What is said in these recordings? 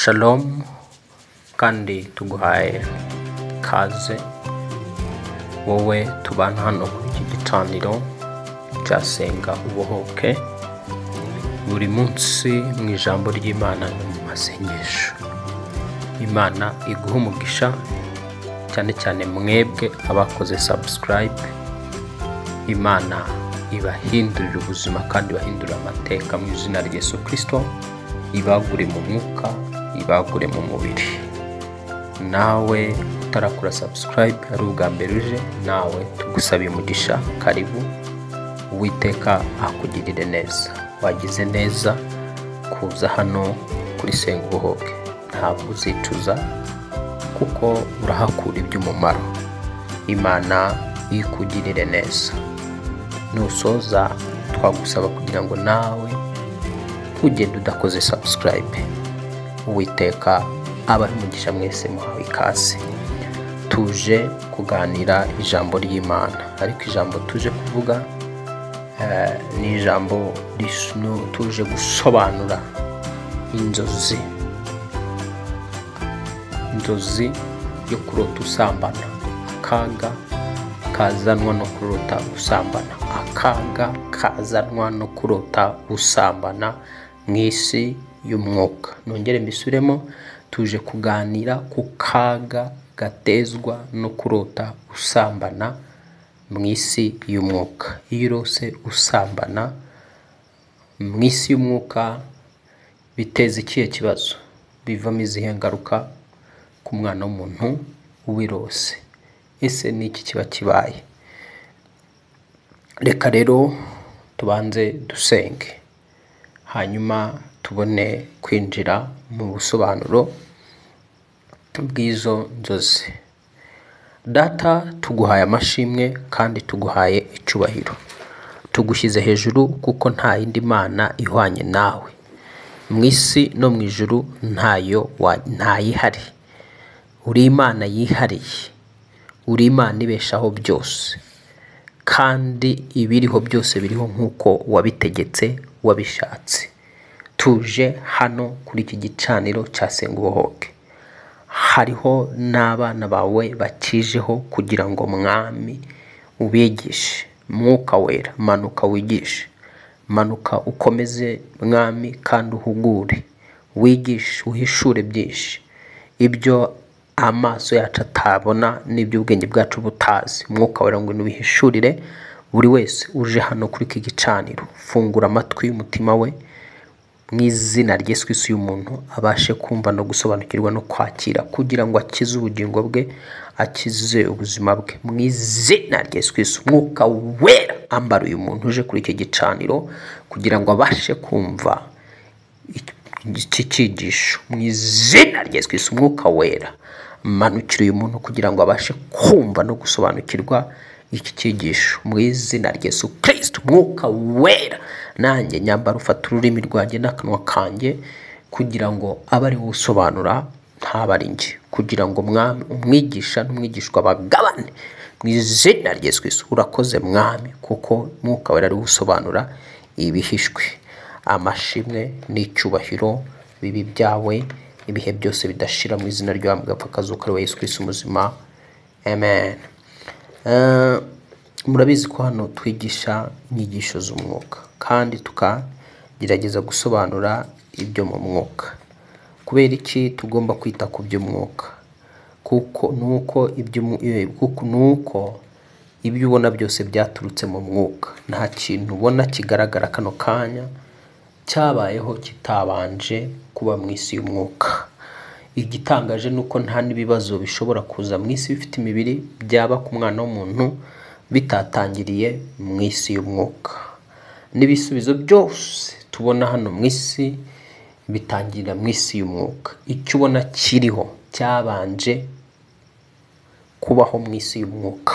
Shalom, kandi tuguhaye kaze wowe tubana hano kuri iki gicaniro cya Senga Ubohoke buri munsi mu ijambo ry'Imana no mu masengesho. Imana iguha umugisha, cyane cyane mwebwe abakoze subscribe. Imana ibahindurira ubuzima kandi ibahindurira amateka mu izina rya Yesu Kristo, ibagure mu mwuka, ibagure mu mubiri. Nawe utarakora subscribe ari ubwa mbere uje, nawe tugusabiye umugisha, karibu. Uwiteka akugirire neza. Wagize neza kuza hano kuri Senga Ubohoke, ntabwo uzicuza kuko urahakura iby'umumaro. Imana ikugirire neza. Nusoza twagusaba kugira ngo nawe ntugende udakoze subscribe. Uwiteka abahe umugisha mwese, muhawe ikaze. Tuje kuganira ijambo ry'Imana, ariko ijambo tuje kuvuga ni ijambo tuje gusobanura inzozi. Inzozi yo kurota usambana, akaga kazanwa no kurota usambana, akaga kazanwa no kurota usambana mu isi y'umwuka. Nongere mbisubiremo, tuje kuganira ku kaga gatezwa no kurota usambana mu isi y'umwuka. Iyo urose usambana mu isi y'umwuka biteza ikihe kibazo? Bivamo izihe ngaruka ku mwana w'umuntu ubirose? Ese ni iki kiba kibaye? Reka rero tubanze dusenge, hanyuma tubone kwinjira mu busobanuro bw'izo nzozi. Data, tuguhaye amashimwe kandi tuguhaye icyubahiro, tugushyize hejuru kuko nta yindi mana ihwanye nawe mu isi no mu ijuru, ntayo ntayihari. Uri Imana yihariye, uri Imana ibeshaho byose, kandi ibiriho byose biriho nk'uko wabitegetse, wabishatse. Tuje hano kuri iki gicaniro cya Senga Ubohoke, hariho n'abana bawe bakijeho kugira ngo Mwami ubigishe. Mwuka Wera, manuka wigishe, manuka ukomeze Mwami, kandi uhugure, wigishe, uhishure byinshi, ibyo amaso yacu atabona n'ibyo ubwenge bwacu butazi. Mwuka Wera, ngo ubihishurire buri wese uje hano kuri iki gicaniro. Fungura amatwi y'umutima we mu izina rya Yesu Kristo, uyu muntu abashe kumva no gusobanukirwa no kwakira, kugira ngo akize ubugingo bwe, akize ubuzima bwe mu izina rya Yesu Kristo. Mwuka Wera, ambara uyu muntu uje kuri iki gicaniro kugira ngo abashe kumva iki cyigisho mu izina rya Yesu Kristo. Umwuka Wera, manukira uyu muntu kugira ngo abashe kumva no gusobanukirwa iki cyigisho mu izina rya Yesu Kristo. Umwuka Wera, nanjye nyambara, ufata ururimi rwanjye n'akanwa kanjye kugira ngo abe ari we usobanura, ntabe ari njye, kugira ngo Mwami umwigisha n'umwigishwa bagabane mu izina rya Yesu Kristo. Urakoze Mwami, kuko Mwuka Wera ari we usobanura ibihishwe. Amashimwe n'icyubahiro bibi byawe ibihe byose bidashira, mu izina ry'Umwami gapfa wa Yesu Kristo muzima, amen. Murabizi ko hano twigisha inyigisho z'umwuka kandi tukagerageza gusobanura ibyo mu mwuka. Kubera iki tugomba kwita ku by'umwuka? Kuko nuko ibyo nuko ibyo ubona byose byaturutse mu mwuka. Nta kintu ubona kigaragara kano kanya cyabayeho kitabanje kuba mu isi y'umwuka. Igitangaje ni uko nta n'ibibazo bishobora kuza mu isi bifite imibiri byaba ku mwana w'umuntu bitatangiriye mu isi y'umwuka. N'ibisubizo byose tubona hano mu isi bitangirira mu isi y'umwuka. Icyo ubona kiriho cyabanje kubaho mu isi y'umwuka.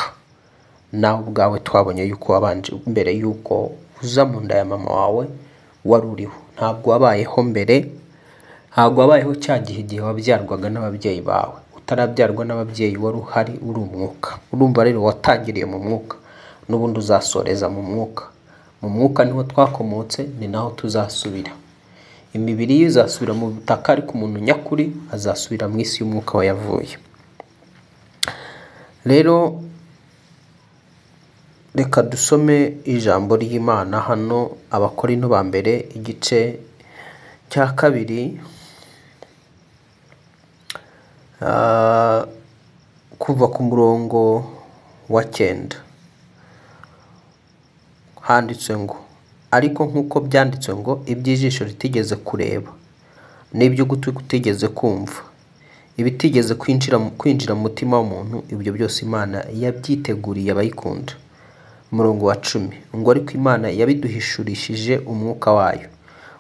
Nawe ubwawe twabonye yuko wabanje mbere yuko uza mu nda ya mama wawe, wari uriho. Ntabwo wabayeho mbere, ntabwo wabayeho cya gihe igihe wabyarwaga n'ababyeyi bawe. Utarabyarwa n'ababyeyi wari uhari, uri umwuka. Urumva rero watangiriye mu mwuka, n'ubundi uzasoreza mu mwuka. Mu mwuka niho twakomotse, ni naho tuzasubira. Imibiri ye izasubira mu butaka, ariko umuntu nyakuri azasubira mu isi y'umwuka we yavuye. Rero reka dusome ijambo ry'Imana hano, Abakorinto ba mbere igice cya 2, kuva ku murongo wa 9. Handitse ngo: ariko nk'uko byanditswe ngo iby'ijisho ritigeze kureba n'iby'ugutwi kutigeze kumva, ibitigeze kwinjira mu mutima w'umuntu, ibyo byose Imana yabyiteguriye abayikunda. Umurongo wa 10 ngo ariko Imana yabiduhishurishije umwuka wayo,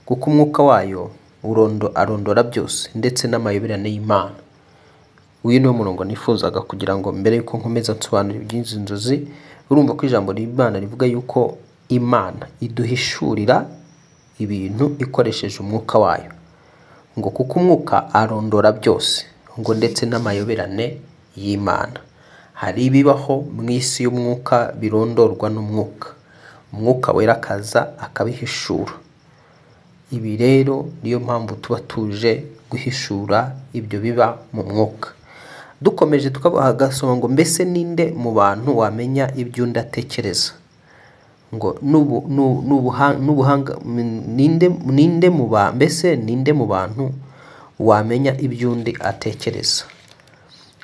kuko umwuka wayo arondora byose ndetse n'amayoberane y'Imana. Uyu ni wo murongo nifuzaga kugira ngo mbere yuko nkomeza nsobanura iby'izi nzozi. Urumva ko ijambo ry'Imana rivuga yuko Imana iduhishurira ibintu ikoresheje umwuka wayo, ngo kuko umwuka arondora byose, ngo ndetse n'amayoberane y'Imana. Hari ibibaho mu isi y'umwuka birondorwa n'umwuka, umwuka wera akaza akabihishura. Ibi rero niyo mpamvu tuba tuje guhishura ibyo biba mu mwuka. Dukomeje tukabagasoma ngo mbese ninde mu bantu wamenya ibyo undi atekereza? Ngo n'ubuhanga ninde mu ba mbese ninde mu bantu wamenya ibyo undi atekereza?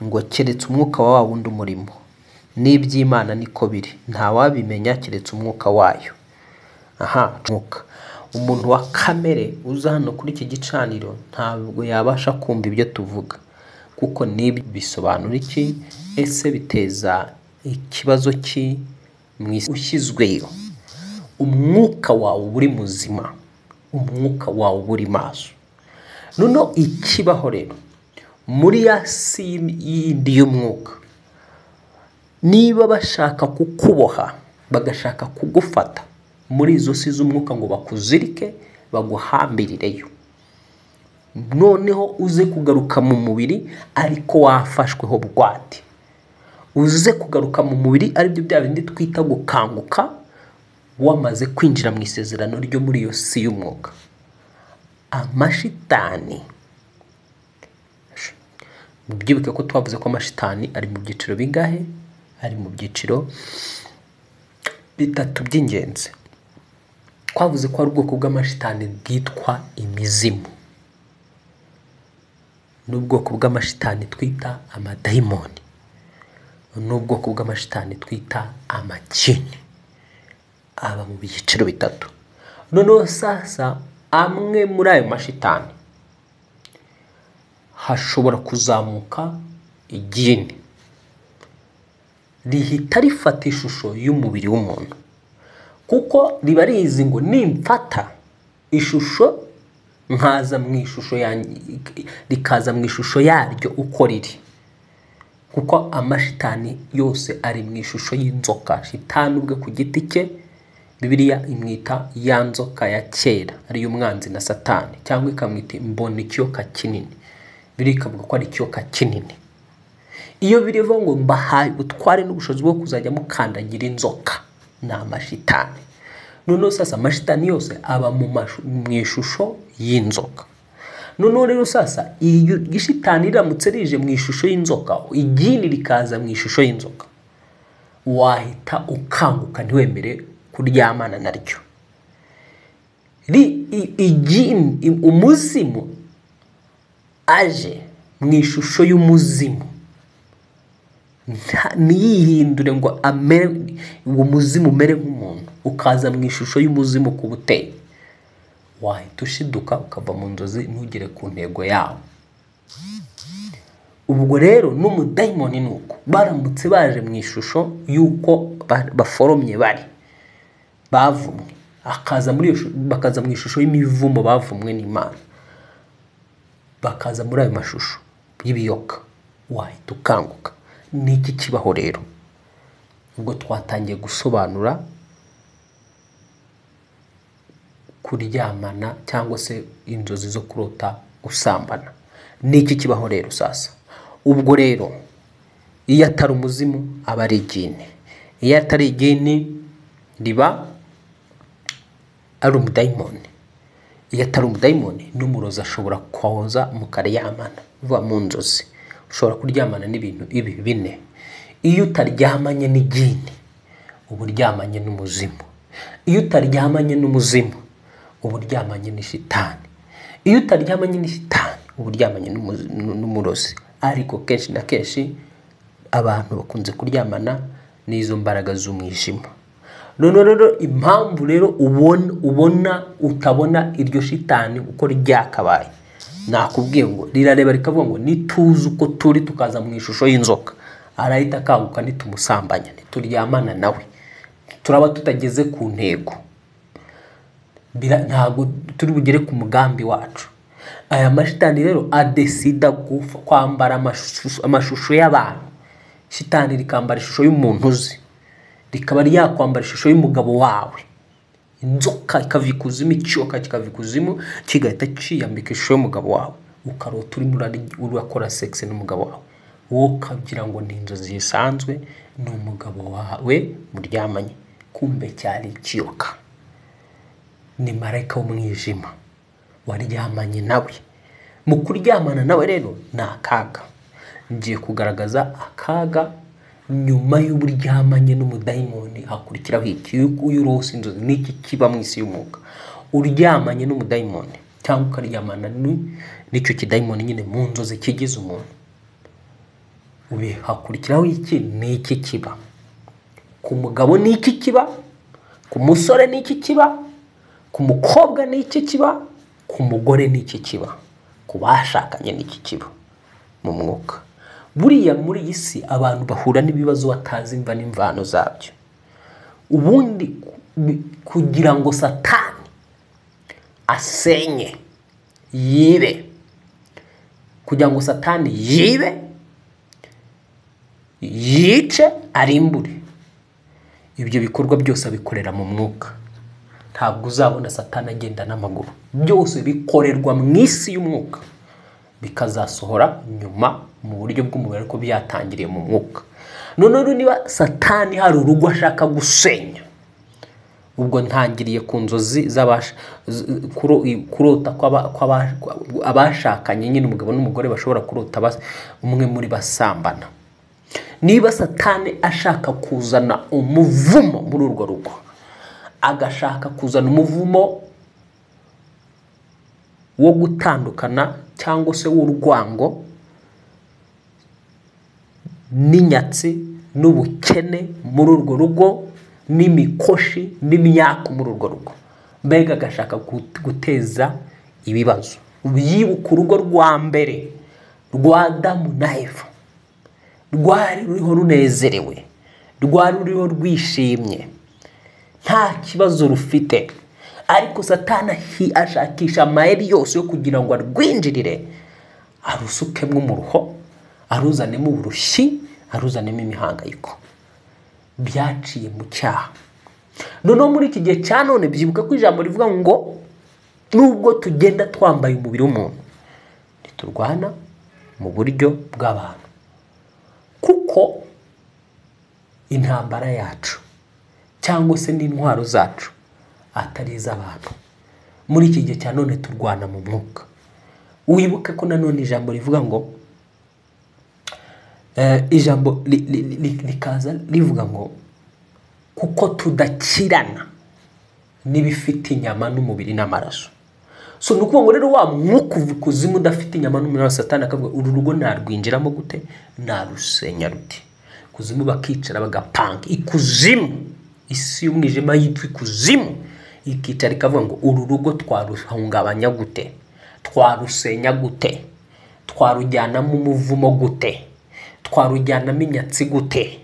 Ngo keretse umwuka wa wundi umurimo. N'iby'Imana niko biri, nta wabimenya keretse umwuka wayo. Aha, umwuka. Umuntu wa kamere uza hano kuri iki gicaniro ntabwo yabasha kumva ibyo tuvuga, kuko nibi bisobanura iki? Ese biteza ikibazo ki mu isi ushyizweyo? Umwuka wawe uri muzima, umwuka wawe uri maso. Noneho ikibaho rero muri ya si yindi y'umwuka, niba bashaka kukuboha bagashaka kugufata muri izo si z'umwuka ngo bakuzirike baguhambirireyo, noneho uze kugaruka mu mubiri ariko wafashweho bugwate, uze kugaruka mu mubiri aribyo bya bindi twita gukanguka, wamaze kwinjira mu isezerano ryo muri iyo si y'umwuka. Amashitani, mubyibuke ko twavuze ko amashitani ari mu byiciro bingahe? Ari mu byiciro bitatu by'ingenzi. Twavuze ko ari ubwoko bw'amashitani bwitwa imizimu, n'ubwoko bw'amashitani twita amadayimoni, n'ubwoko bw'amashitani twita amajini. Aba mu byiciro bitatu. Noneho sasa amwe muri ayo mashitani hashobora kuzamuka igini rihita rifata ishusho y'umubiri w'umuntu, kuko riba rizi ngo nimfata ishusho nkaza mu ishusho yanjye, rikaza mu ishusho yaryo uko riri, kuko amashitani yose ari mu ishusho y'inzoka. Shitani ubwe ku giti cye Bibiliya imwita ya nzoka ya kera, ariyo umwanzi na Satani, cyangwa ikamwita imbona ikiyoka kinini. Bibiliya ikavuga ko ari ikiyoka kinini. Iyo birivuga ngo mbahaye ubutware n'ubushobozi bwo kuzajya mukandagira inzoka, ni amashitani. Noneho sasa amashitani yose aba mu ishusho y'inzoka. Noneho rero sasa iyo ishitani riramutse rije mu ishusho y'inzoka, igini rikaza mu ishusho y'inzoka, wahita ukanguka ntiwemere kuryamana naryo. Igini, umuzimu aje mu ishusho y'umuzimu, ntiyihindure ngo amere, uwo muzimu umere nk'umuntu, ukaza mu ishusho y'umuzimu ku buteye, wahita ushiduka ukava mu nzozi ntugere ku ntego yawe. Ubwo rero n'umudayimoni nuko baramutse baje mu ishusho y'uko baforomye bari bavumwe, akaza muri iyo bakaza mu ishusho y'imivumo bavumwe n'Imana, bakaza muri ayo mashusho y'ibiyoka, wahita ukanguka. Niki kibaho rero? Ubwo twatangiye gusobanura kuryamana cyangwa se inzozi zo kurota gusambana. Niki kibaho rero sasa? Ubwo rero iyo atari umuzimu aba ari igini, iyo atari igini riba ari umudayimoni, Iyo atari umudayimoni n'umurozi ashobora koza mukaryamana. Uva mu nzozi ushobora kuryamana n'ibintu ibi bine. Iyo utaryamanye n'igini uba uryamanye n'umuzimu. Iyo utaryamanye n'umuzimu uba uryamanye n'ishitani. Iyo utaryamanye n'ishitani uba uryamanye n'umurozi. Ariko kenshi na kenshi abantu bakunze kuryamana n'izo mbaraga z'umwijima. None rero impamvu rero ubona utabona iryo shitani uko ryakabaye, nakubwiye ngo rirareba rikavuga ngo nituzi uko turi tukaza mu ishusho y'inzoka, arahita akanguka nitumusambanya, nituryamana nawe turaba tutageze ku ntego, ntabwo turi bugere ku mugambi wacu. Aya mashitani rero adesida kwambara amashusho y'abantu. Shitani rikambara ishusho y'umuntu uzi, rikaba ryakwambara ishusho y'umugabo wawe. Inzoka ikava ikuzimu, ikiyoka kikava ikuzimu kigahita cyiyambika ishusho y'umugabo wawe, ukarota urimo urakora sex n'umugabo wawe, wowe ukagira ngo ni inzozi zisanzwe, ni umugabo wawe muryamanye, kumbe cyari ikiyoka, ni marayika w'umwijima waryamanye nawe. Mu kuryamana nawe rero ni akaga. Ngiye kugaragaza akaga nyuma y'uburyamanye n'umudayimoni hakurikiraho iki. Iyo urose inzozi n'iki kiba mu isi y'umwuka, uryamanye n'umudayimoni cyangwa ukaryamana n'icyo kidayimoni nyine mu nzozi kigize umuntu, hakurikiraho iki? Ni iki kiba ku mugabo, ni iki kiba ku musore, ni iki kiba ku mukobwa, ni iki kiba ku mugore, ni iki kiba ku bashakanye, ni iki kiba mu mwuka. Buriya muri iyi si abantu bahura n'ibibazo batazi imva n'imvano zabyo. Ubundi kugira ngo Satani asenye yibe, kugira ngo Satani yibe, yice, arimbure, ibyo bikorwa byose abikorera mu mwuka. Ntabwo uzabona Satani agenda n'amaguru, byose bikorerwa mu isi y'umwuka, bikazasohora nyuma mu buryo bw'umubiri, ariko byatangiriye mu mwuka. None niba Satani hari urugo ashaka gusenya, ubwo ntangiriye ku nzozi kurota abashakanye nyine, umugabo n'umugore bashobora kurota umwe muri basambana. Niba Satani ashaka kuzana umuvumo muri urwo rugo, agashaka kuzana umuvumo wo gutandukana cyangwa se w'urwango n'inyatsi n'ubukene muri urwo rugo, n'imikoshi n'imyaku muri urwo rugo, mbega agashaka guteza ibibazo. Yibuka urugo rwa mbere rwa Adamu na Eva, rwari ruriho runezerewe, rwari ruriho rwishimye, nta kibazo rufite. Ariko Satani ashakisha amayeri yose yo kugira ngo arwinjirire, arusukemo umuruho, aruzanemo uburushyi, aruzanemo imihangayiko. Byaciye mu cyaha. Noneho muri iki gihe cya none byibuka ko ijambo rivuga ngo nubwo tugenda twambaye umubiri w'umuntu, ntiturwana mu buryo bw'abantu, kuko intambara yacu cyangwa se n'intwaro zacu atari iz'abantu. Muri iki gihe cya none turwana mu mwuka. Wibuke ko nanone ijambo rivuga ngo ijambo rikaza rivuga ngo kuko tudakirana n'ibifite inyama n'umubiri n'amaraso. So ni ukuvuga ngo rero wa mwuka uva ikuzimu udafite inyama n'umubiri wa Satani akavuga uru rugo narwinjiramo gute, narusenya rute? Ikuzimu bakicara bagapanga. Ikuzimu, isi y'umwijima yitwa ikuzimu, ikicara ikavuga ngo uru rugo twaruhungabanya gute, twarusenya gute, twarujyanamo umuvumo gute, twarujyanamo inyatsi gute,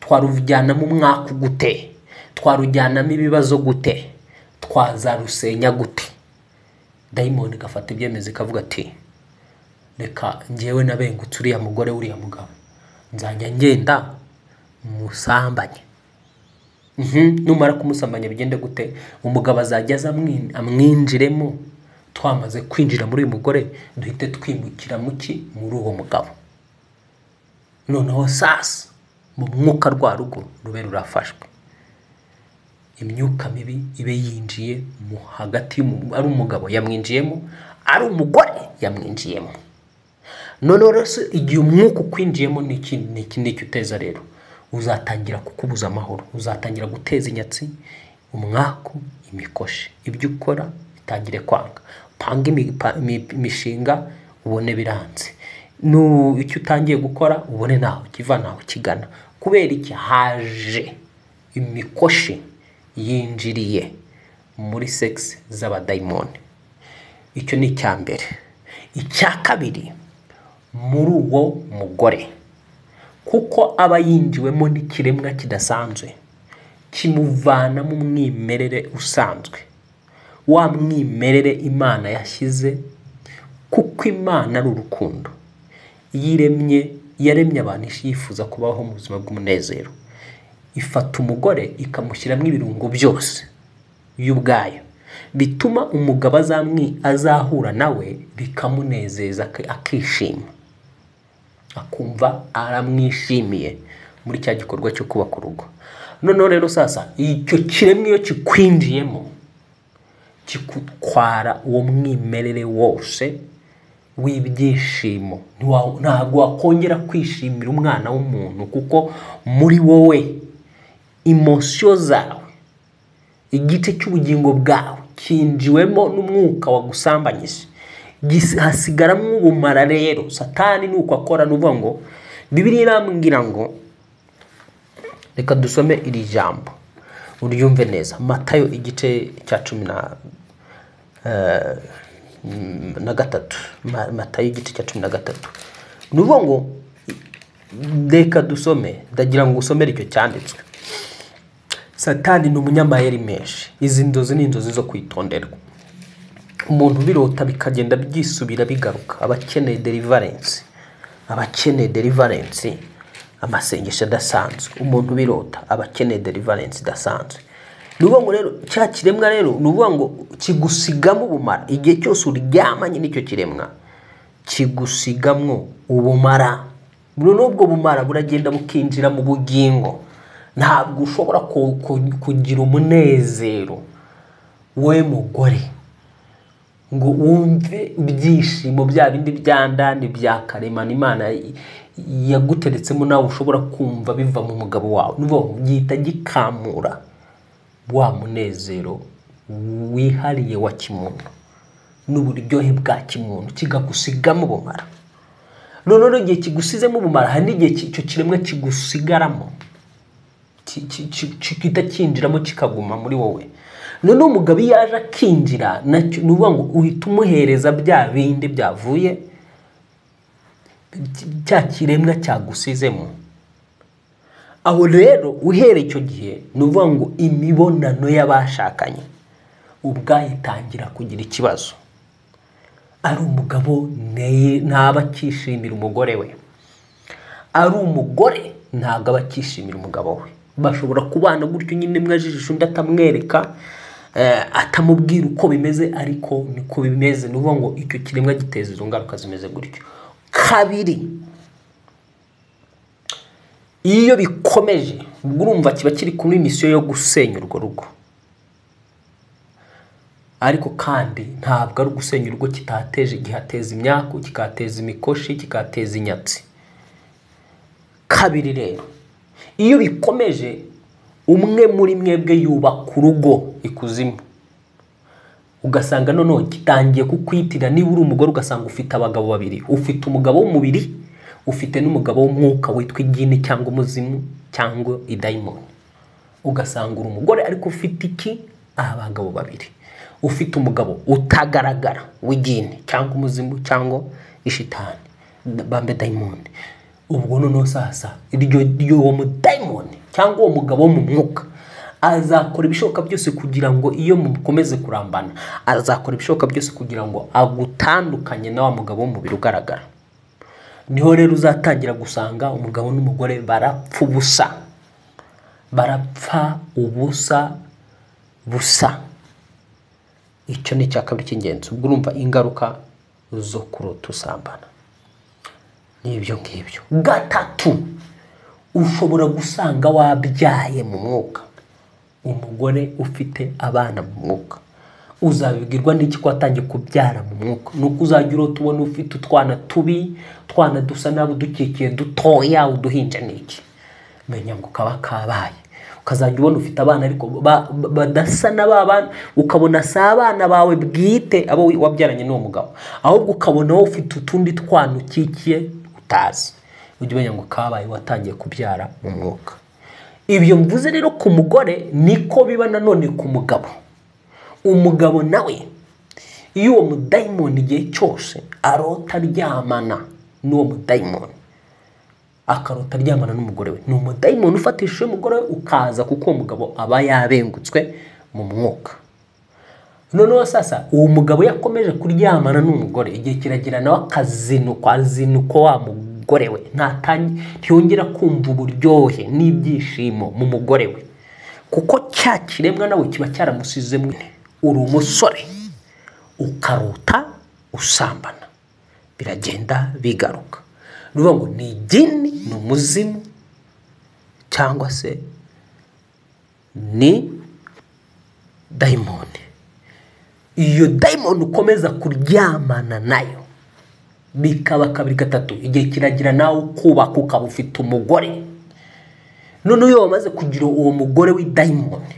twarujyanamo umwaku gute, twarujyanamo ibibazo gute, twazarusenya gute. Dayimoni igafata ibyemezo ikavuga ati reka njyewe nabengutse uriya mugore uriya mugabo, nzajya ngenda musambanye. Numara kumusambanya bigende gute? Umugabo azajya aza amwinjiremo. Twamaze kwinjira muri uyu mugore duhite twimukira muki muri uwo mugabo. Noneho sasa mu mwuka rwa rugo rube rurafashwe. Imyuka mibi ibe yinjiye mu hagati, ari umugabo yamwinjiyemo, ari umugore yamwinjiyemo. Noneho rero igihe umwuka ukwinjiyemo ni iki uteza rero? Uzatangira kukubuza amahoro, uzatangira guteza inyatsi, umwaku, imikoshi. Ibyo ukora bitangire kwanga, panga imishinga ubone biranze, icyo utangiye gukora ubone ntaho kiva ntaho kigana. Kubera iki? Haje imikoshi yinjiriye muri sex z'abadayimoni. Icyo ni icya mbere. Icya kabiri, muri uwo mugore, kuko aba yinjiwemo n'ikiremwa kidasanzwe kimuvanamo umwimerere usanzwe, wa mwimerere Imana yashyize, kuko Imana ari urukundo. Yaremye abantu yifuza kubaho mu buzima bw'umunezero, ifata umugore ikamushyiramo ibirungo byose y'ubwayo, bituma umugabo azahura nawe bikamunezeza, akishima, akumva aramwishimiye muri cya gikorwa cyo kubaka urugo. Noneho rero sasa icyo kiremwa iyo kikwinjiyemo kikutwara uwo mwimerere wose w'ibyishimo. Ntabwo wakongera kwishimira umwana w'umuntu, kuko muri wowe imosiyo zawe, igice cy'ubugingo bwawe kinjiwemo n'umwuka wagusambanyije, hasigaramo ubumara. Rero Satani nuko akora, nuvuga ngo Bibiliya irambwira ngo, reka dusome iri jambo uryumve neza. Matayo igice cya 13, Matayo igice cya 13. Nuvuga ngo reka dusome, ndagira ngo usomere icyo cyanditswe. Satani ni umunyamayeri menshi. Izi nzozi ni inzozi zo kwitonderwa. Umuntu birota bikagenda byisubira bigaruka, aba akeneye deliverance, aba akeneye deliverance, amasengesho adasanzwe. Umuntu birota aba akeneye deliverance idasanzwe. Ni ukuvuga ngo rero cya kiremwa rero ni ukuvuga ngo kigusigamo ubumara. Igihe cyose uryamanye n'icyo kiremwa kigusigamwo ubumara. N'ubwo bumara buragenda bukinjira mu bugingo. Ntabwo ushobora kugira umunezero we mugore ngo wumve ibyishimo bya bindi bya ndani bya karemano Imana yaguteretsemo, nawe ushobora kumva biva mu mugabo wawe. Nuvuga gihita gikamura wa munezero wihariye wa kimuntu n'uburyohe bwa kimuntu, kigagusigamo ubumara. Noneho igihe kigusizemo ubumara, hari n'igihe icyo kiremwa kigusigaramo, kihita kinjiramo kikaguma muri wowe. Noneho umugabo iyo yaje akinjira, ni ukuvuga ngo uhita umuhereza bya bindi byavuye cya kiremwa cyagusizemo. Aho rero uhereye icyo gihe, ni ukuvuga ngo imibonano y'abashakanye ubwayo itangira kugira ikibazo. Ari umugabo ntaba akishimira umugore we, ari umugore ntabwo aba akishimira umugabo we. Bashobora kubana gutyo nyine, imwe ajijisha undi atamwereka, atamubwira uko bimeze, ariko niko bimeze. Ni ukuvuga ngo icyo kiremwa giteza izo ngaruka zimeze gutyo. Kabiri, iyo bikomeje urumva kiba kiri kuri misiyo yo gusenya urwo rugo. Ariko kandi ntabwo ari ugusenya urugo kitateje, gihateza imyaku, kikateza imikoshi, kikateza inyatsi. Kabiri rero, iyo bikomeje umwe muri mwebwe yubaka urugo ikuzimu, ugasanga noneho gitangiye kukwitira. Niba uri umugore ugasanga ufite abagabo babiri, ufite umugabo w'umubiri, ufite n'umugabo w'umwuka witwa igini cyangwa umuzimu cyangwa idayimoni. Ugasanga uri umugore ariko ufite iki? Abagabo babiri. Ufite umugabo utagaragara w'igini cyangwa umuzimu cyangwa ishitani bambe dayimoni. Ubwo noneho sasa iryo uwo mudayimoni cyangwa uwo mugabo wo mu mwuka azakora ibishoboka byose kugira ngo iyo mukomeze kurambana, azakora ibishoboka byose kugira ngo agutandukanye na wa mugabo w'umubiri ugaragara. Niho rero uzatangira gusanga umugabo n'umugore barapfa ubusa, barapfa ubusa busa. Icyo ni icya kabiri cy'ingenzi. Ubwo urumva ingaruka zo kurota usambana n'ibyo ngibyo. Gatatu, ushobora gusanga wabyaye mu mwuka. Umugore ufite abana mu mwuka uzabibwirwa n'iki ko watangiye kubyara mu mwuka? Nuko uzajya urota ubona ufite utwana tubi, utwana dusa nabi, udukikiye dutoya, uduhinja n'iki, menya ngo kaba kabaye. Ukazajya ubona ufite abana ariko badasa na ba bana, ukabona si abana bawe bwite abo wabyaranye n'uwo mugabo, ahubwo ukabona wowe ufite utundi twana ukikiye utazi. Ujye umenya ngo kabaye, watangiye kubyara mu mwuka. Ibyo mvuze rero ku mugore niko biba nanone ku mugabo. Umugabo nawe iyo uwo mudayimoni igihe cyose arota aryamana n'uwo mudayimoni, akarota aryamana n'umugore we, ni umudayimoni ufatishije umugore we ukaza, kuko uwo mugabo aba yabengutswe mu mwuka. Noneho sasa uwo mugabo yakomeje kuryamana n'umugore, igihe kiragira nawe akazinukwa, azinukwa wa mugore we, ntiyongera kumva uburyohe n'ibyishimo mu mugore we, kuko cya kiremwa nawe kiba cyaramusizemo. Uri umusore ukarota usambana, biragenda bigaruka. Ni ukuvuga ngo ni igini, ni umuzimu, cyangwa se ni dayimoni. Iyo dayimoni ukomeza kuryamana nayo bikaba kabiri gatatu, igihe kiragira nawe ukubaka ukaba ufite umugore. Noneho iyo wamaze kugira uwo mugore w'idayimoni,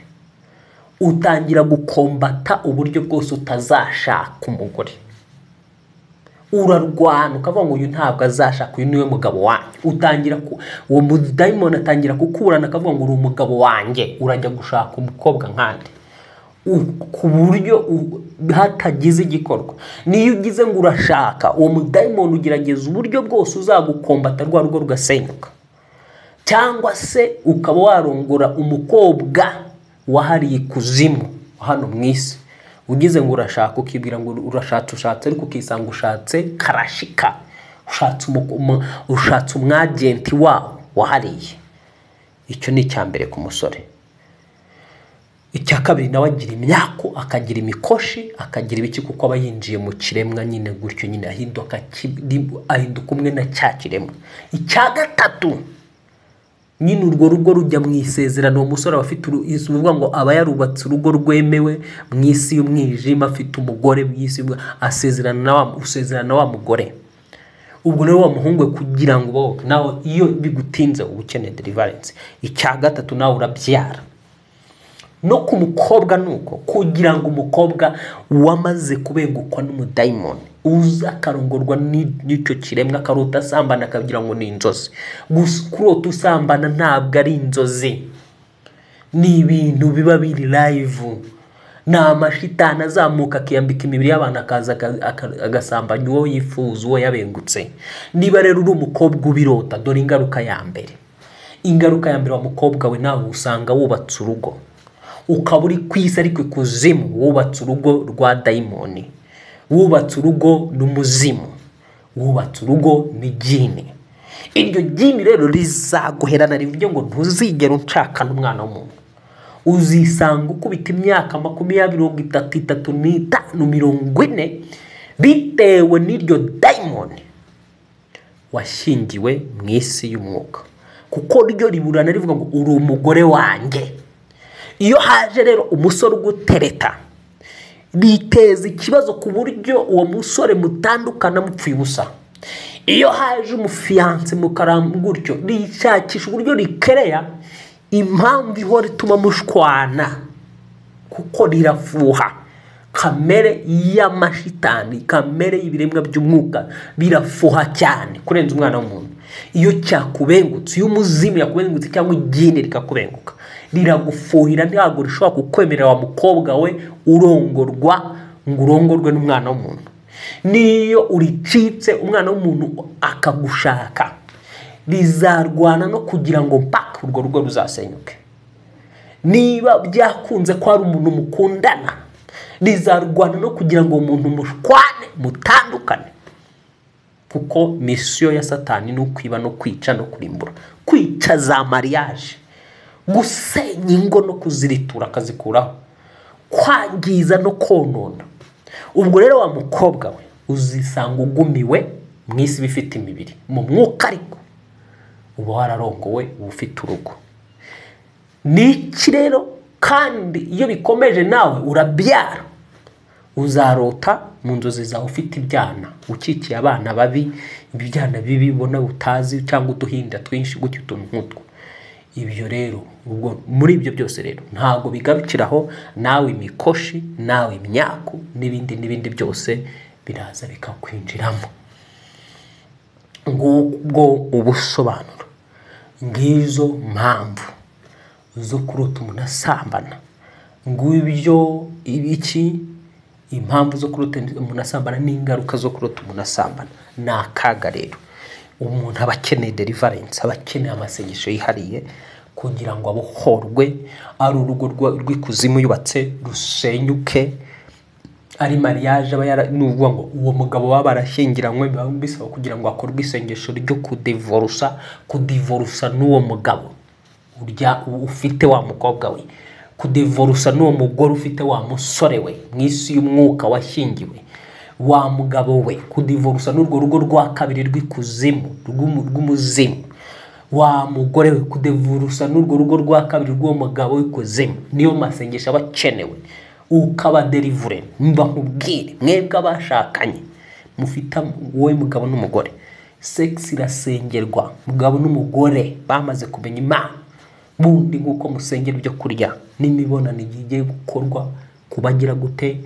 utangira gukombata uburyo bwose utazashaka umugore. Urarwana ukavuga ngo uyu ntabwo azashaka, uyu niwe mugabo wanjye. Utangira uwo mudayimoni atangira kukuburana akavuga ngo uri umugabo wanjye, urajya gushaka umukobwa nkande, ku buryo hatagize igikorwa. Niyo ugize ngo urashaka, uwo mudayimoni ugerageza uburyo bwose uzagukombata rwa rugo rugasenyuka, cyangwa se ukaba warongora umukobwa wahariye ikuzimu hano mu isi. Ugize ngo urashaka, ukibwira ngo urashatse, ushatse, ariko ukisanga ushatse karashika, ushatse umwagenti wawo wahariye. Icyo ni icya mbere ku musore. Icya kabiri, nawe agira imyako, akagira imikoshi, akagira ibiki, kuko aba yinjiye mu kiremwa nyine gutyo nyine, ahinduka umwe na cya kiremwa. Icya gatatu nyine, urwo rugo rujya mu isezerano. Uwo musore aba afite uvuga ngo aba yarubatse urugo rwemewe mu isi y'umwijima, afite umugore mu isi, asezerana na wa mugore. Ubwo rero wa muhungu we, kugira ngo ubohoke nawe, iyo bigutinze uba ukeneye deliverance. Icya gatatu, nawe urabyara. No ku mukobwa nuko, kugira ngo umukobwa wamaze kubengukwa n'umudayimoni uza akarongorwa n'icyo kiremwa, akarota asambana akagira ngo ni inzozi. Gusa kurota usambana ntabwo ari inzozi, ni ibintu biba biri live. Ni amashitani azamuka akiyambika imibiri y'abantu, akaza agasambanya uwo yifuza, uwo yabengutse. Niba rero uri umukobwa ubirota, dore ingaruka ya mbere. Ingaruka ya mbere, wa mukobwa we, nawe usanga wubatse urugo, ukaba uri ku isi ariko ikuzimu wubatse urugo rwa dayimoni, wubatse urugo n'umuzimu, wubatse urugo n'igini. Iryo gini rero rizaguherana, rivuge ngo ntuzigere unshaka n'umwana w'umuntu. Uzisanga ukubita imyaka 20, 30, 35, 40, bitewe n'iryo dayimoni washyingiwe mu isi y'umwuka, kuko ryo riburana rivuga ngo uri umugore wanjye. Iyo haje rero umusore ugutereta, biteza ikibazo ku buryo uwo musore mutandukana mupfuye ubusa. Iyo haje umufiyanse mukaramba gutyo, rishakisha uburyo rikereya impamvu ihora ituma mushwana, kuko rirafuha. Kamere y'amashitani, kamere y'ibiremwa by'umwuka birafuha cyane kurenza umwana w'umuntu. Iyo cyakubengutse, iyo umuzimu yakubengutse cyangwa igini rikakubenguka, riragufuhira, ntabwo rishobora kukwemerera wa mukobwa we urongorwa ngo urongorwe n'umwana w'umuntu. Niyo uricitse umwana w'umuntu akagushaka, rizarwana no kugira ngo mpaka urwo rugo ruzasenyuke. Niba byakunze ko hari umuntu mukundana, rizarwana no kugira ngo umuntu mushwane mutandukane, kuko misiyo ya Satani ni ukwiba no kwica no kurimbura, kwica za mariage, gusenya ingo no kuziritura akazikuraho, kwangiza no konona. Ubwo rero wa mukobwa we, uzisanga ugumiwe mu isi bifite imibiri mu mwuka, ariko uba wararongowe, uba ufite urugo. Ni iki rero Kandi iyo bikomeje nawe urabyara, uzarota mu nzozi zawe ufite ibyana, ukikiye abana babi, ibyana bibi ubona utazi cyangwa uduhinda twinshi gutyo, utuntu nk'utwo. Ibyo rero ubwo muri ibyo byose rero ntabwo bigarukiraho, nawe imikoshi, nawe imyaku n'ibindi n'ibindi byose biraza bikakwinjiramo. Ngubwo ubusobanuro, ngizo mpamvu zo kurota umuntu asambana, ngibyo ibiki impamvu zo kurota umuntu asambana n'ingaruka zo kurota umuntu asambana. Ni akaga rero, umuntu aba akeneye deliverance, aba akeneye amasengesho yihariye kugira ngo abohorwe, ari urugo rw'ikuzimu yubatse rusenyuke, ari mariage aba yara, ni ukuvuga ngo uwo mugabo baba barashyingiranywe, biba bisaba kugira ngo hakorwe isengesho ryo kudivorusa, kudivorusa n'uwo mugabo urya ufite wa mukobwa we, kudivorusa n'uwo mugore ufite wa musore we mu isi y'umwuka washyingiwe, wa mugabo we, kudivorusa n'urwo rugo rwa kabiri rw'ikuzimu, rw'umuzimu, wa mugore we, kudivorusa n'urwo rugo rwa kabiri rw'uwo mugabo w'ikuzimu. Niyo masengesho aba akenewe, ukaba delivered. Mba nkubwire mwebwe abashakanye mufite wowe mugabo n'umugore, sex irasengerwa. Mugabo n'umugore bamaze kumenya Imana, bundi nk'uko musengera ibyo kurya n'imibonano igiye gukorwa kubagira gute,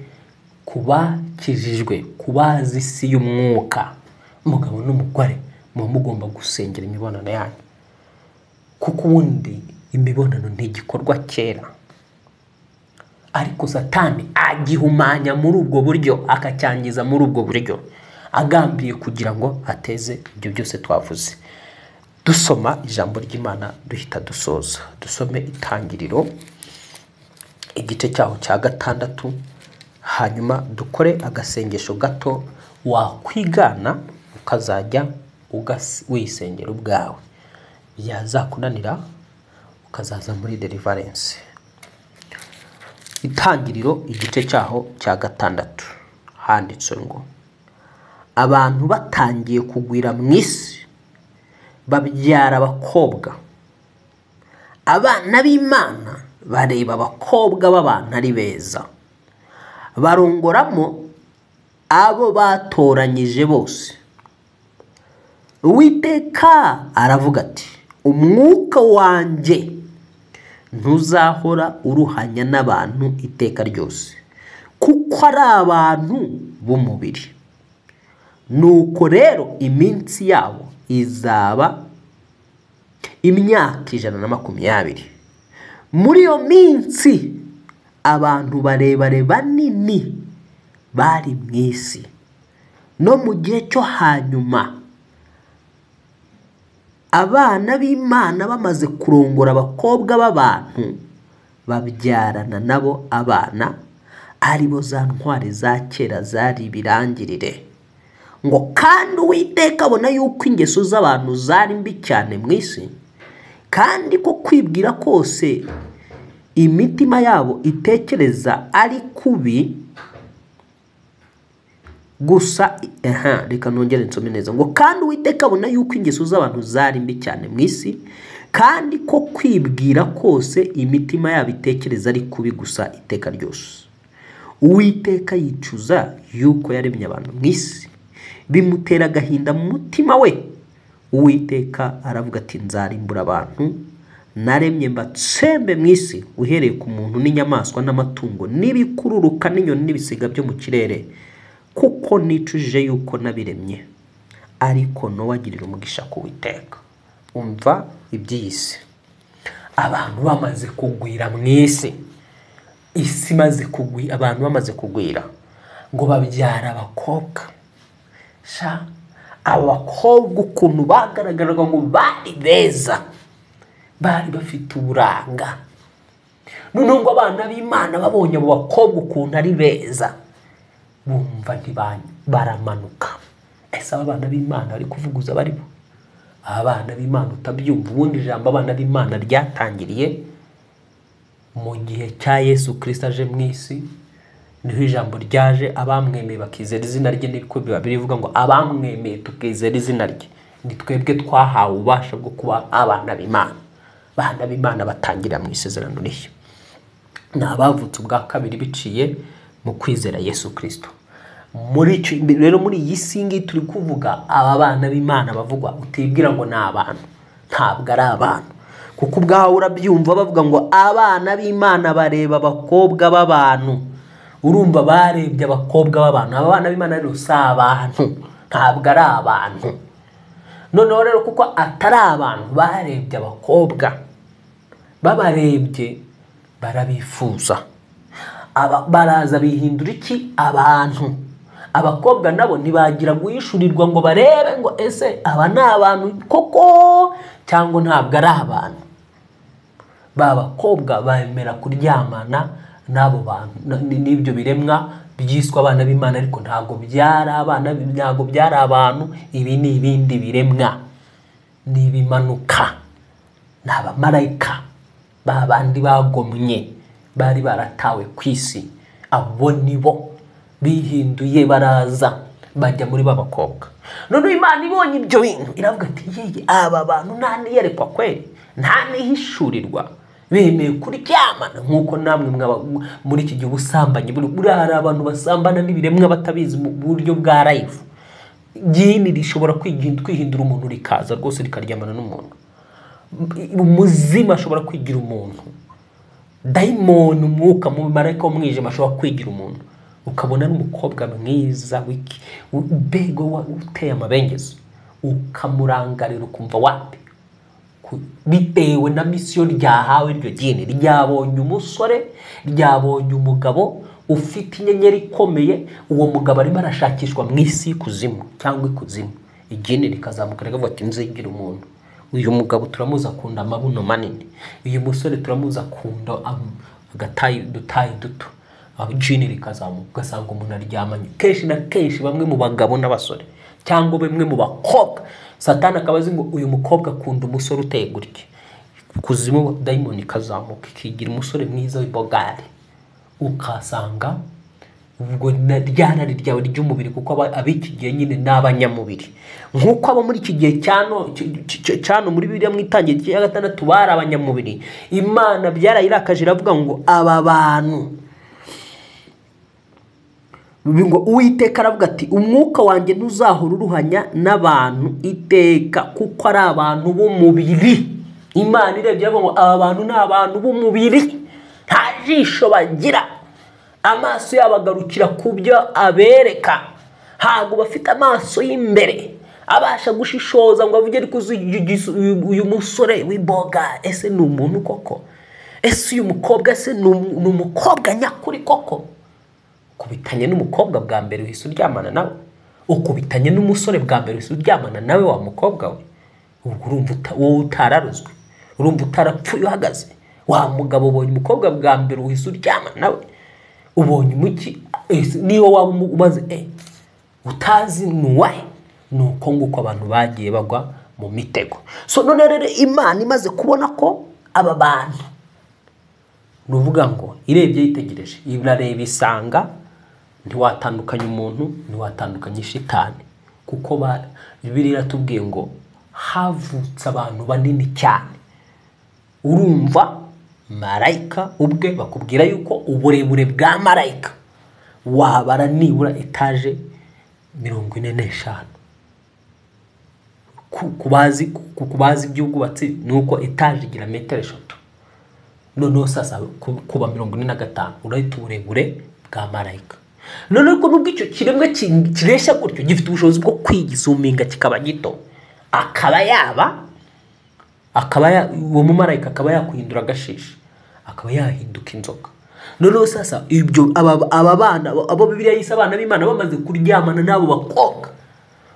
kubakijijwe, kubazi isi y'umwuka. Umugabo n'umugore muba mugomba gusengera imibonano yanyu, kuko ubundi imibonano ni igikorwa cyera, ariko Satani agihumanya muri ubwo buryo, akacyangiza muri ubwo buryo, agambiriye kugira ngo ateze ibyo byose twavuze. Dusoma ijambo ry'Imana duhita dusoza, dusome Itangiriro igice cyaho cya 6, hanyuma dukore agasengesho gato wakwigana ukazajya wisengera ubwawe, byazakunanira ukazaza muri deliverance. Itangiriro igice cyaho cya 6 handitswe ngo abantu batangiye kugwira mu isi babyara abakobwa, abana b'Imana bareba abakobwa b'abantu ari beza, barongoramo abo batoranyije bose. Uwiteka aravuga ati umwuka wanjye ntuzahora uruhanya n'abantu iteka ryose, kuko ari abantu b'umubiri. Nuko rero iminsi yabo izaba imyaka 120. Muri iyo minsi abantu barebare banini bari mu isi, no mu gihe cyo hanyuma abana b'Imana bamaze kurongora abakobwa b'abantu, babyarana nabo abana, aribo za ntwari za kera zari ibirangirire. Ngo kandi Uwiteka abona yuko ingeso z'abantu zari mbi cyane mu isi, kandi ko kwibwira kose imitima yabo itekereza ari kubi gusa. Reka nongere nsome neza. Ngo kandi Uwiteka abona yuko ingeso z'abantu zari mbi cyane mu isi, kandi ko kwibwira kose imitima yabo itekereza ari kubi gusa iteka ryose. Uwiteka yicuza yuko yaremye abantu mu isi, bimutera agahinda mu mutima we. Uwiteka aravuga ati nzarimbura abantu naremye mbatsembe mu isi, uhereye ku muntu n'inyamaswa n'amatungo n'ibikururuka n'inyoni n'ibisiga byo mu kirere, kuko nicujije yuko nabiremye. Ariko Nowa agirira umugisha ku Uwiteka. Umva iby'iyi si, abantu bamaze kugwira mu isi, isi imaze kugwira, abantu bamaze kugwira, ngo babyara abakobwa. Sha, abakobwa ukuntu bagaragaraga ngo bari beza, bari bafite uburanga. Noneho ngo abana b'Imana babonye abo bakobwa ukuntu ari beza, bumva baramanuka. Ese aba bana b'Imana bari kuvuguza bari bo? Abana b'Imana utabyumva, ubundi ijambo abana b'Imana ryatangiriye mu gihe cya Yesu Kristo aje mu isi, niho ijambo ryaje, abamwemeye bakizera izina rye. Niko biba birivuga ngo abamwemeye tukizera izina rye, ni twebwe twahawe ububasha bwo kuba abana b'Imana. Abana b'Imana batangira mu isezerano rishya. Ni abavutse ubwa kabiri biciye mu kwizera Yesu Kristo. Muri rero muri iyi si ngiyi turi kuvuga, aba bana b'Imana bavugwa, utibwira ngo ni abantu, ntabwo ari abantu, kuko ubwawe urabyumva bavuga ngo abana b'Imana bareba abakobwa b'abantu. Urumva barebye abakobwa b'abantu. Aba bana b'Imana rero si abantu, ntabwo ari abantu. Noneho rero kuko atari abantu, barebye abakobwa, babarebye barabifuza, baraza bihindura iki? Abantu. Abakobwa nabo ntibagira guhishurirwa ngo barebe ngo ese aba ni abantu koko cyangwa ntabwo ari abantu. Ba bakobwa bemera kuryamana n'abo bantu, n'ibyo biremwa byiswe abana b'Imana, ariko ntabwo byari abana, ntabwo byari abantu. Ibi ni ibindi biremwa, ni ibimanuka, ni abamarayika ba bandi bagomye bari baratawe ku isi. Abo nibo bihinduye baraza bajya muri ba bakobwa. Noneho Imana ibonye ibyo bintu iravuga ati yeye, aba bantu nta niyerekwa kweri, nta nihishurirwa, bemeye kuryamana. Nk'uko namwe muri iki gihe ubusambanyi buri, hari abantu basambana n'ibiremwa batabizi mu buryo bwa live. Jini rishobora kwihindura umuntu rikaza rwose rikaryamana n'umuntu. Umuzima ashobora kwigira umuntu, dayimoni, umwuka mubi, marayika w'umwijima ashobora kwigira umuntu. Ukabona n'umukobwa mwiza mbega uteye amabengeza, ukamurangarira ukumva wapi, bitewe na misiyo ryahawe iryo jini. Ryabonye umusore, ryabonye umugabo ufite inyenyeri ikomeye, uwo mugabo arimo arashakishwa mu isi y'ikuzimu cyangwa ikuzimu. Ijini rikazamuka rikavuga ati nzigira umuntu, uyu mugabo turamuzi akunda amabuno manini, uyu musore turamuzi akunda agatayi dutayi duto. Jini rikazamuka, ugasanga umuntu aryamanye. Kenshi na kenshi bamwe mu bagabo n'abasore cyangwa bamwe mu bakobwa, Satani akaba azi ngo uyu mukobwa akunda umusore uteye gutya. Kuzimu dayimoni ikazamuka ikigira umusore mwiza w'ibogari, ukasanga ubwo ryarari ryawe ry'umubiri, kuko ab'iki gihe nyine ni abanyamubiri. Nk'uko abo muri iki gihe cyano muri Bibiliya mu itangiriro rya 6 bari abanyamubiri, Imana byarayirakaje iravuga ngo aba bantu, ngo Uwiteka aravuga ati umwuka wanjye ntuzahora uruhanya n'abantu iteka, kuko ari abantu b'umubiri. Imana irebye iravuga ngo aba bantu ni abantu b'umubiri, nta jisho bagira, amaso yabo agarukira ku byo abereka, ntabwo bafite amaso y'imbere abasha gushishoza ngo avuge ariko uyu musore w'iboga ese ni umuntu koko, ese uyu mukobwa ese ni umukobwa nyakuri koko. Ukubitanye n'umukobwa bwa mbere uhise uryamana nawe, ukubitanye n'umusore bwa mbere uhise uryamana nawe wa mukobwa we, ubwo urumva wowe utararuzwe, urumva utarapfuye uhagaze. Wa mugabo ubonye umukobwa bwa mbere uhise uryamana nawe, ubonye umuki niyo waba umaze utazi nuwahe. Nuko nguko abantu bagiye bagwa mu mitego. So none rero Imana imaze kubona ko aba bantu, nuvuga ngo irebye yitegereje, irareba isanga ntiwatandukanya umuntu, ntiwatandukanya shitani, kuko Bibiliya iratubwiye ngo havutse abantu banini cyane. Urumva marayika ubwe bakubwira yuko uburebure bwa marayika wabara nibura etaje 45. Kubazi iby'ubwubatsi nuko etaje igira metero 3. Noneho sasa kuba 45 urahita uburebure bwa marayika. Noneho ko nubwo icyo kiremwa kiresha gutyo gifite ubushobozi bwo kwigizuminga kikaba gito, akaba yaba uwo mumarayika akaba yakwihindura agashishi, akaba yahinduka inzoka. Noneho sasa ibyo aba bana abo Bibiliya yise abana b'Imana bamaze kuryamana n'abo bakobwa,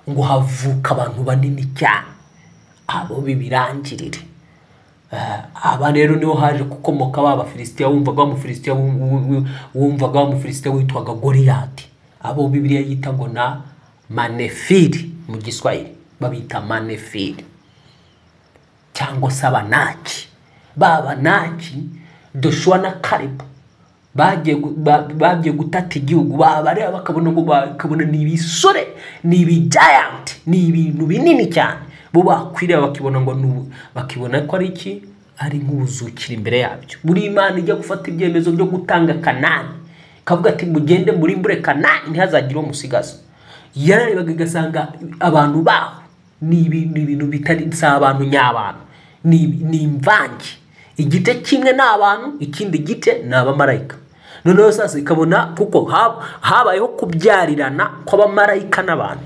ngo havuka abantu banini cyane, abo bibirangirire. Aba rero niho haje gukomoka ba Bafilisitiya, wumvaga wa wumvaga wa Mufilisitiya witwaga Goliyati, abo Bibiliya yita ngo na Manefiri mu Giswahili babita Manefiri cyangwa se Abanaki. Ba Banaki Joshua na Kalebu bagiye gutata igihugu, babareba bakabona ngo bakabona ni ibisore, ni ibigiant, ni ibintu binini cyane. Bo bakwireba bakibona ngo bakibona ko ari iki, ari nk'ubuzukira imbere yabyo. Buri Imana ijya gufata ibyemezo byo gutanga Kanani, ikavuga ati mugende murimbure Kanani ntihazagire uwo musigaza, yararebaga igasanga abantu baho ni ibintu bitari, si abantu nyabantu, ni imvange, igice kimwe ni abantu, ikindi gice ni abamarayika. Noneho sasa ikabona kuko habayeho kubyarirana kw'abamarayika n'abantu.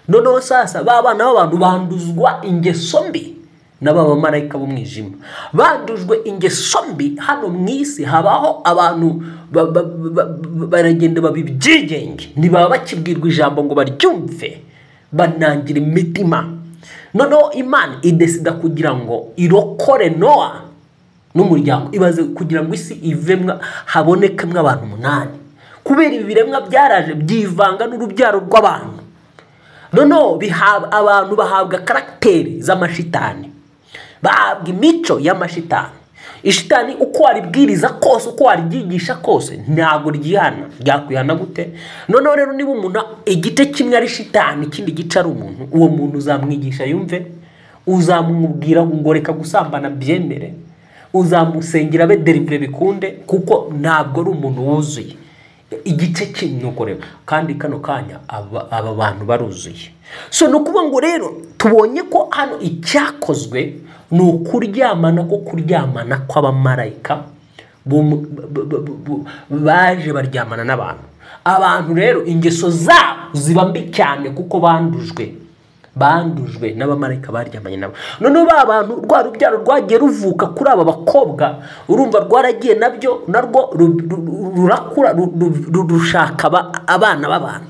Noneho sasa ba bana b'abantu banduzwa ingeso mbi n'aba bamarayika b'umwijima, bandujwe ingeso mbi. Hano mu isi habaho abantu baragenda babibyigenge, ntibaba bakibwirwa ijambo ngo baryumve, banangira imitima. Noneho Imana idesida kugira ngo irokore Noa n'umuryango, ibaze kugira ngo isi ivemwa habonekemwe abantu 8, kubera ibi biremwa byaraje byivanga n'urubyaro rw'abantu. Noneho abantu bahabwa karagiteri z'amashitani, bahabwa imico y'amashitani. Ishitani uko waribwiriza kose, uko waryigisha kose, ntabwo ryihana. Ryakwihana gute? Noneho rero niba umuntu igice kimwe ari shitani, ikindi gice ari umuntu, uwo muntu uzamwigisha yumve, uzamubwira ngo reka gusambana byemere, uzamusengera abe delivery bikunde, kuko ntabwo ari umuntu wuzuye igice kimwe. Nuko rero kandi kano kanya aba bantu baruzuye. So ni ukuvuga ngo rero tubonye ko hano icyakozwe ni ukuryamana, ko kuryamana kw'abamarayika baje baryamana n'abantu. Abantu rero ingeso zabo ziba mbi cyane kuko bandujwe n'abamarayika baryamanye nabo. Noneho ba bantu rwa rubyaro rwagiye ruvuka kuri aba bakobwa, urumva rwaragiye nabyo narwo rurakura rushaka abana b'abantu.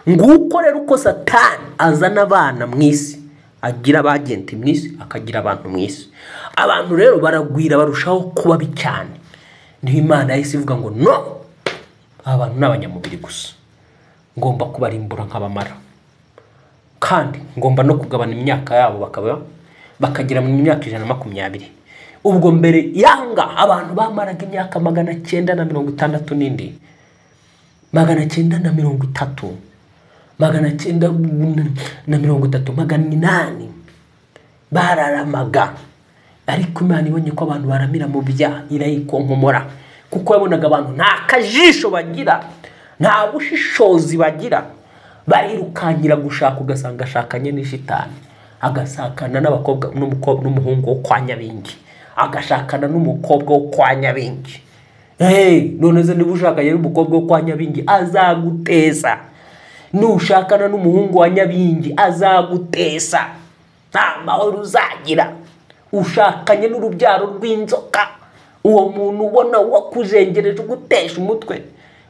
Nguko rero uko Satani azana abana mu isi, agira abagenti mu isi, akagira abantu mu isi. Abantu rero baragwira, barushaho kuba bi cyane. Niho Imana yahise ivuga ngo no, abantu ni abanyamubiri gusa, ngomba kubarimbura nk'abamara, kandi ngomba no kugabana imyaka yabo bakagera mu myaka 120. Ubwo mbere yanga abantu bamaraga imyaka 960 n'indi, 930, 930, 800 bararamaga. Ariko Imana ibonye ko abantu baramira mu byaha irayikonkomora, kuko yabonaga abantu nta kajisho bagira, nta bushishozi bagira, barirukankira gushaka, ugasanga ashakanye n'ishitani, agasakana n'abakobwa n'umuhungu wo kwa Nyabingi, agashakana n'umukobwa wo kwa Nyabingi. None se niba ushakanye n'umukobwa wo kwa Nyabingi azaguteza, nushakana n'umuhungu wa Nyabingi azaguteza, nta mahoro uzagira. Ushakanye n'urubyaro rw'inzoka, uwo muntu ubona wakujengereje ugutesha umutwe,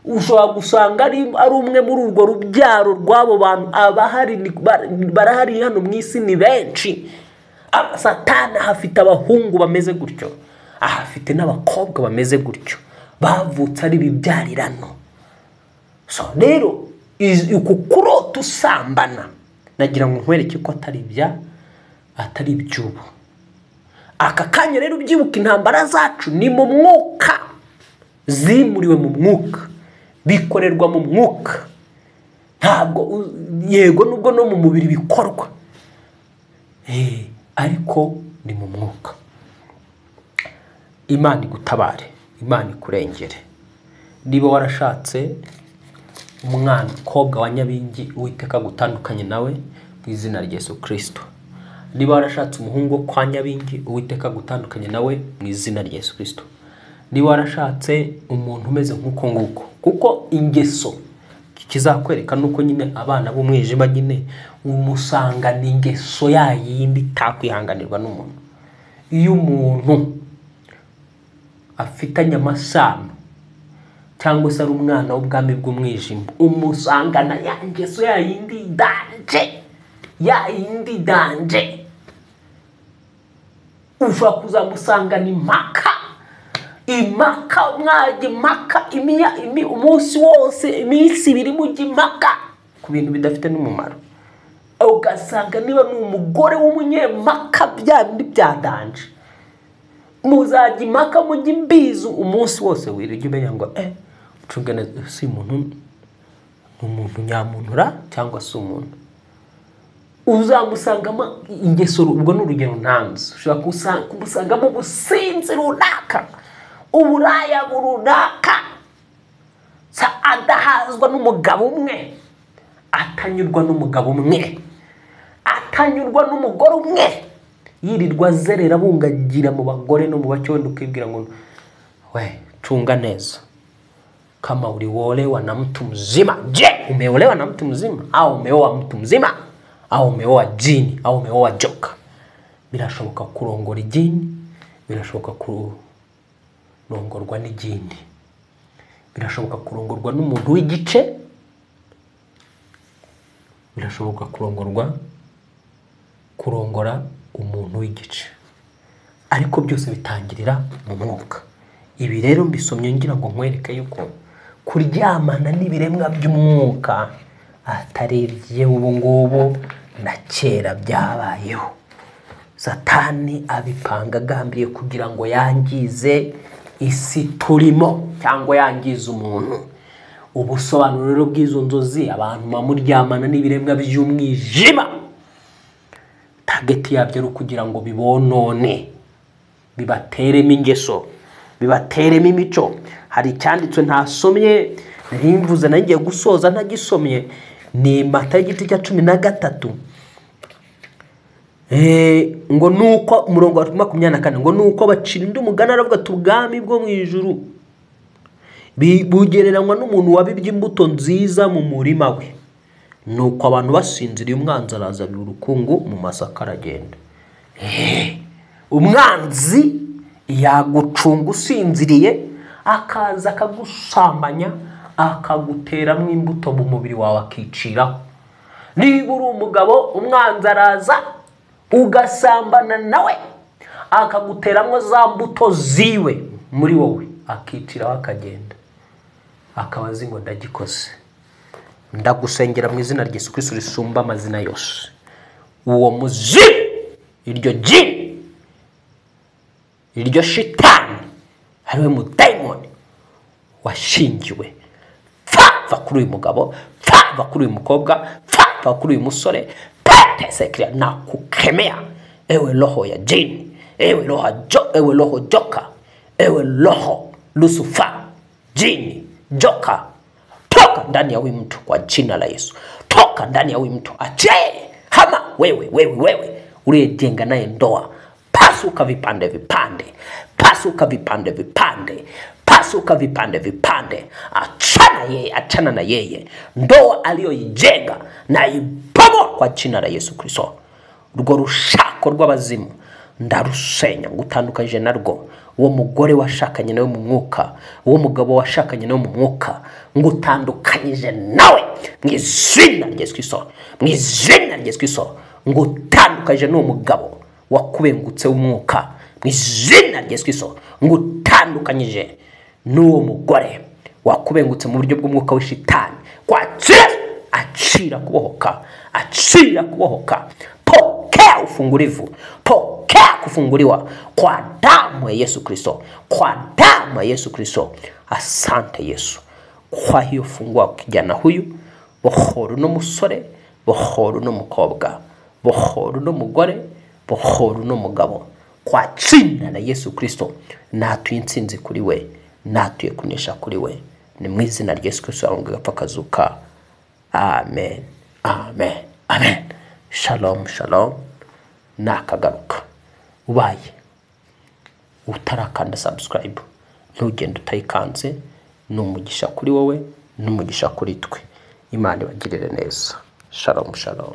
ushobora gusanga ari umwe muri urwo rubyaro rw'abo bantu. Abahari barahari hano mu isi ni benshi. Satani ahafite abahungu bameze gutyo, ahafite n'abakobwa bameze gutyo, bavutse ari ibibyarirano. So rero uku kurota usambana, nagira ngo nkwereke ko atari iby'ubu. Aka kanya rero ubyibuka, intambara zacu ni mu mwuka, zimuriwe mu mwuka, bikorerwa mu mwuka. Ntabwo yego nubwo no mu mubiri bikorwa, ariko ni mu mwuka. Imana igutabare, Imana ikurengere. Niba warashatse umwana kobwa wa Nyabingi, Uwiteka agutandukanye nawe mu izina rya Yesu Kristo. Niba warashatse umuhungu kwa Nyabingi, Uwiteka agutandukanye nawe mu izina rya Yesu Kristo. Niba warashatse umuntu umeze nk'uko nguko, kuko ingeso kizakwereka nuko nyine abana b'umwijima nyine umusanga ni ingeso yayindi itakwihanganirwa n'umuntu. Iyo umuntu afitanye amasano cyangwa se ari umwana w'ubwami bw'umwijima, umusangana ya ngeso yayindi danje, yayindi danje, ushobora kuzamusangana impaka impaka, mwajya impaka umunsi wose, iminsi ibiri mujya impaka ku bintu bidafite n'umumaro. Ugasanga niba ni umugore w'umunyempaka bya bindi bya danje, muzajya impaka mujya imbizi umunsi wose. Wirirwa umenya ngo ucunge neza, si umuntu, ni umuntu nyamuntura cyangwa se umuntu. Uzamusangamo ingeso, ubwo ni urugero ntanze. Ushobora kumusangamo ubusinzi runaka, uburaya runaka, adahazwa n'umugabo umwe, atanyurwa n'umugabo umwe, atanyurwa n'umugore umwe, yirirwa azerera abungagira mu bagore no mu bake. Wenda ukibwira ngo we chunga neza, kama uliolewa na mtu mzima. Je, umeolewa na mtu mzima au umeoa mtu mzima au umeoa jini au umeoa joka? Birashoboka kurongora ijini, birashoboka kurongorwa n'ijini, birashoboka kurongorwa n'umuntu w'igice, birashoboka kurongora umuntu w'igice, ariko byose bitangirira mu mwuka. Ibi rero mbisomye ngira ngo nkwereke yuko kuryamana n'ibiremwa by'umwuka atari iby'ubu ngubu, na kera byabayeho. Satani abipanga agambiriye kugira ngo yangize isi turimo cyangwa yangize umuntu. Ubusobanuro rero bw'izo nzozi, abantu bamuryamana n'ibiremwa by'umwijima, target yabyo ari ukugira ngo bibonone, bibateremo ingeso, bibateremo imico. Hari icyanditswe ntasomye, nari nagiye gusoza ntagisomye, ni Matayo igice cya 13. Ngo nuko umurongo wa 24, ngo nuko bacira undi mugani aravuga ati ubwami bwo mu ijuru bugereranywa n'umuntu wabibye imbuto nziza mu murima we. Nuko abantu basinziriye, umwanzi araza abiba urukungu mu masaka aragenda. Umwanzi yagucunga usinziriye, akaza akagusambanya, akaguteramo imbuto mu mubiri wawe, akiciraho. Niba uri umugabo, umwanzi araza ugasambana nawe, akaguteramo za mbuto ziwe muri wowe, akiciraho akagenda, akaba azi ngo ndagikoze. Ndagusengera mu izina rya Yesu Kristo risumba amazina yose, uwo muzimu, iryo jini, iryo shitani, ariwe mudayimoni washingiwe, pfa kuri uyu mugabo, pfa kuri uyu mukobwa, pfa kuri uyu musore, pete na kukemea, ewe roho ya jini, ewe roho jo, ewe roho joka, ewe roho Lucifer, jini, joka, toka ndani ya huyu mtu kwa jina la Yesu. Toka ndani ya huyu mtu, ache hama wewe, wewe, wewe uliyejenga naye ndoa, pasuka vipande vipande, pasuka vipande vipande, pasuka vipande vipande. Achana yeye, achana na yeye. Ndoa aliyoijenga na ibomoa kwa jina la Yesu Kristo. Urwo rushako rw'abazimu ndarusenya, ngutandukanyije narwo. Uwo mugore washakanye nawe mu mwuka, uwo mugabo washakanye nawe mu mwuka, ngutandukanyije nawe mu izina rya Yesu Kristo, mu izina rya Yesu Kristo. Ngutandukanyije n'uwo mugabo wakubengutse w'umwuka mu izina rya Yesu Kristo. Ngutandukanyije n'uwo mugore wakubengutse mu buryo bw'umwuka w'ishitani. Kwa Yesu, acira kubohoka, acira kubohoka. Pokea ufungulivu, pokea kufunguliwa kwa damu ya Yesu Kristo, kwa damu ya Yesu Kristo. Asante Yesu kwa hiyo fungua kijana huyu, bohoro n'umusore, bohoro n'umukobwa, bohoro n'umugore, bohoro n'umugabo, kwa jina la Yesu Kristo. Natuye intsinzi kuri we, natuye kunesha kuri we, ni mu izina rya Yesu Kristo agapfa kazuka. Amen, amen, amen. Shalom, shalom. Nakagaruka. Ubaye utarakanda subscribe, ntugende utayikanze. Ni umugisha kuri wowe, ni umugisha kuri twe. Imana ibagirire neza. Shalom, shalom.